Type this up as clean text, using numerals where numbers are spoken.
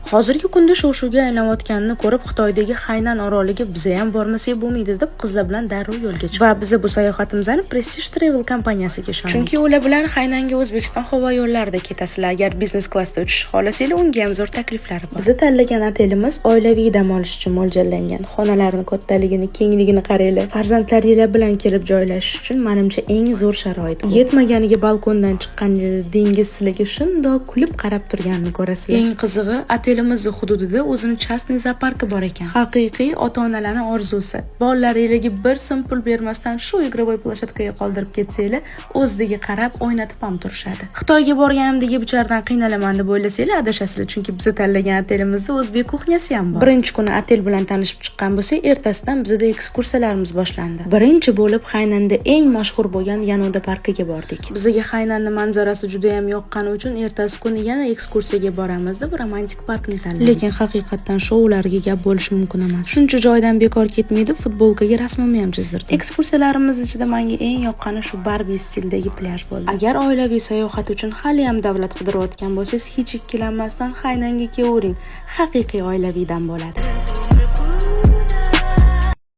Hozirgi kunda shov-shuvga aylanayotganini ko'rib, Xitoydagi Haynan oroliga biza ham bormasak bo'lmaydi deb, qizlar bilan darrov yo'lga chiqdik. Va biza bu sayohatimizni Prestige Travel kompaniyasiga ishondik. Chunki ular bilan Haynanga O'zbekiston havo yo'llarida ketasizlar. Agar biznes klassda uchishni xohlasanglar, unga ham zo'r takliflari bor. Biza tanlagan otelimiz oilaviy dam olish uchun mo'ljallangan. Xonalarni kattaligini, kengligini qaranglar. Farzandlaringlar bilan kelib joylashish uchun, manimcha, eng zo'r sharoit bu. Yetmaganiga balkondan chiqqaningizda dengiz sizlarga shundoq kulib qarab turganini ko'rasizlar. Eng qizig'i, otelimizni hududida o'zini частный zooparki bor ekan. Haqiqiy ota-onalarning orzusi. Bolalaringlarga bir so'm pul bermasdan shu игровой площадка ga qoldirib ketsanglar, o'zligi qarab o'ynatib ham turishadi. Xitoyga borganimda yeb ichardan qiynalaman deb o'ylasanglar, adashasizlar, chunki biz tanlagan otelimizda o'zbek кухня si ham bor. Birinchi kuni otel bilan tanishib chiqqan bo'lsak, ertasidan bizda ekskursiyalarimiz boshlandi. Birinchi bo'lib Haynanda eng mashhur bo'lgan Yanoda parkiga bordik. Bizga Haynanni manzarasi juda ham yoqqani uchun ertasi kuni yana ekskursiyaga boramiz deb romantik parkni tanladik. Lekin haqiqatdan shoularga gap bo'lishi mumkin emas. Shuncha joydan bekor ketmaydi, futbolkaga rasmimni ham chizdirdim. Ekskursiyalarimiz ichida menga eng yoqqani shu Barbie stildagi plyaj bo'ldi. Agar oilaviy sayohat uchun hali ham davlat qidirayotgan bo'lsangiz, hech ikkilanmasdan Haynanga kelavering. Haqiqiy oilaviy dam bo'ladi.